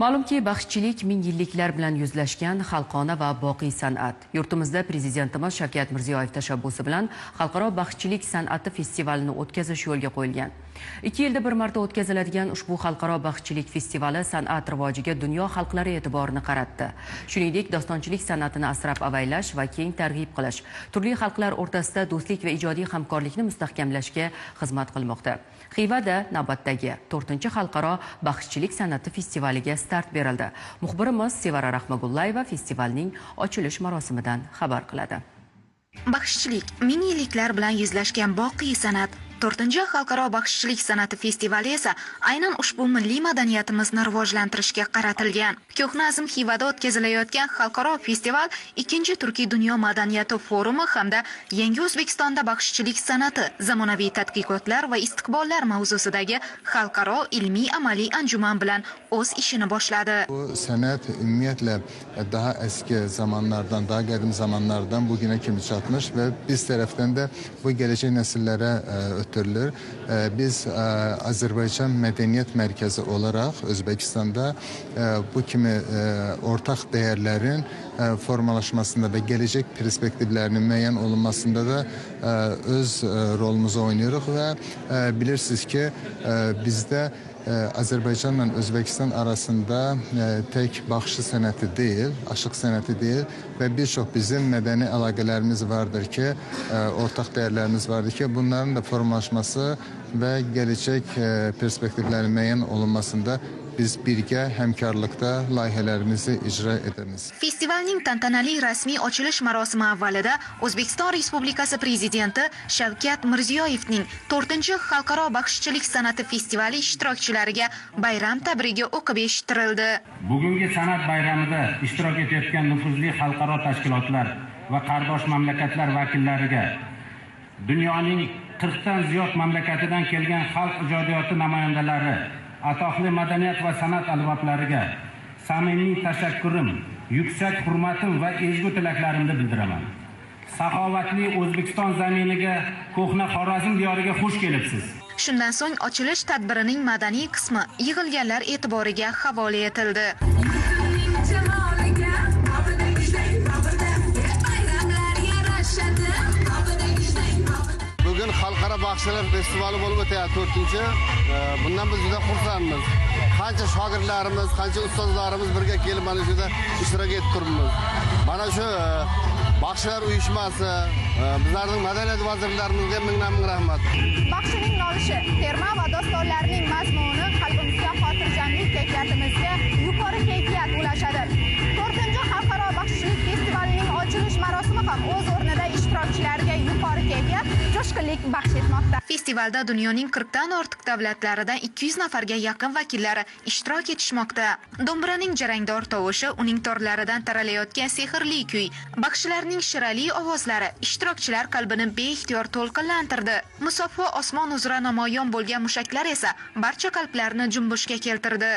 Ma'lumki, baxshichilik ming yilliklar bilan yuzlashgan xalqona va boqiy san'at. Yurtimizda Prezidentimiz Shavkat Mirziyoyev tashabbusi bilan Xalqaro baxshichilik san'ati festivalini o'tkazish yo'lga qo'yilgan. 2 yilda bir marta o'tkaziladigan ushbu xalqaro baxshichilik festivali san'at rivojiga dunyo xalqlari e'tiborini qaratdi. Shuningdek, dostonchilik san'atini asrab avaylash va keng targ'ib qilish, turli xalqlar o'rtasida do'stlik va ijodiy hamkorlikni mustahkamlashga xizmat qilmoqda. Xivada navbatdagi 4-xalqaro baxshichilik san'ati festivaliga start berildi. Muxbirimiz Sevara Rahmagullayeva festivalning ochilish marosimidan xabar qiladi. Baxshichilik ming yilliklar bilan yuzlashgan boqiy san'at. 4-chi xalqaro baxshichilik san'ati festivali esa aynan ushbu milliy madaniyatimizni rivojlantirishga qaratilgan. Ko'hna azm Xivada o'tkazilayotgan xalqaro festival 2-chi Turkiy dunyo madaniyati forumi hamda Yangi O'zbekistonda baxshichilik san'ati, zamonaviy tadqiqotlar va istiqbollar mavzusidagi xalqaro ilmiy-amaliy anjuman bilan o'z ishini boshladi. Bu san'at ümumiyyətlə daha eski zamanlardan, daha qədim zamanlardan bugüne kimi çatmış və biz tərəfdən də bu gələcək nəsillərə ötürülür. Biz Azərbaycan Mədəniyyət Mərkəzi olaraq Özbəkistanda bu kimi ortaq dəyərlərin formalaşmasında və gələcək perspektivlərinin müəyyən olunmasında da öz rolumuzu oynayırıq və bilirsiniz ki, bizdə Azərbaycanla Özbəkistan arasında tək baxşı sənəti deyil, aşıq sənəti deyil və bir çox bizim mədəni əlaqələrimiz vardır ki, ortaq dəyərlərimiz vardır ki, bunların da formalaşması və gələcək perspektivlərin müəyyən olunmasında biz birgə həmkarlıqda layihələrimizi icra edamiz. Festivalning tantanali rasmiy ochilish marosimi avvalida O'zbekiston Respublikasi Prezidenti Shavkat Mirziyoyevning 4-chi xalqaro baxshichilik san'ati festivali ishtirokchilariga bayram tabrigi o'qib eshittirildi. Bugungi san'at bayramida ishtirok etayotgan nufuzli xalqaro tashkilotlar va qardosh mamlakatlar vakillariga, dunyoning 40 dan ziyod mamlakatidan kelgan xalq ijodiyoti namoyandalari, atoqli madaniyat va san'at arboblariga samimiy tashakkurim, yuksak hurmatim va ezgu tilaklarimni bildiraman. Saxovatli O'zbekiston zaminiga, ko'hna Xorazm diyoriga xush kelibsiz. Shundan so'ng ochilish tadbirining madaniy qismi yig'ilganlar e'tiboriga havola etildi. Bugun xalqaro baxshilar festivali bo'lib o'tayapti 4-chi. Bundan biz juda xursandmiz. Qancha shogirdlarimiz, qancha ustozlarimiz birga kelib mana shu yerda ishtirok etib turibmiz. Mana shu baxshilar uyushmasi, bizlarning madaniyat vazirlarimizga mingdan ming rahmat. Baxshining nolishi, terma va dostonlarning mazmuni qalbimizga xotirjamlik, kayfiyatimizga yuqori kayfiyat ulashadi. 4-chi xalqaro baxshichilik festivalining ochilish marosimi ham o'z o'rnida ishtirokchilarga yuqori kayfiyat, jo'shqinlik baxsh etmoqda. Festivalda dunyoning 40 dan ortiq davlatlaridan 200 nafarga yaqin vakillari ishtirok etishmoqda. Do'mbiraning jarangdor tovushi, uning torlaridan taralayotgan sehrli kuy, baxshilarning shirali ovozlari ishtirokchilar qalbini beixtiyor to'lqinlantirdi. Musaffo osmon uzra namoyon bo'lgan mushaklar esa barcha qalblarni junbushga keltirdi.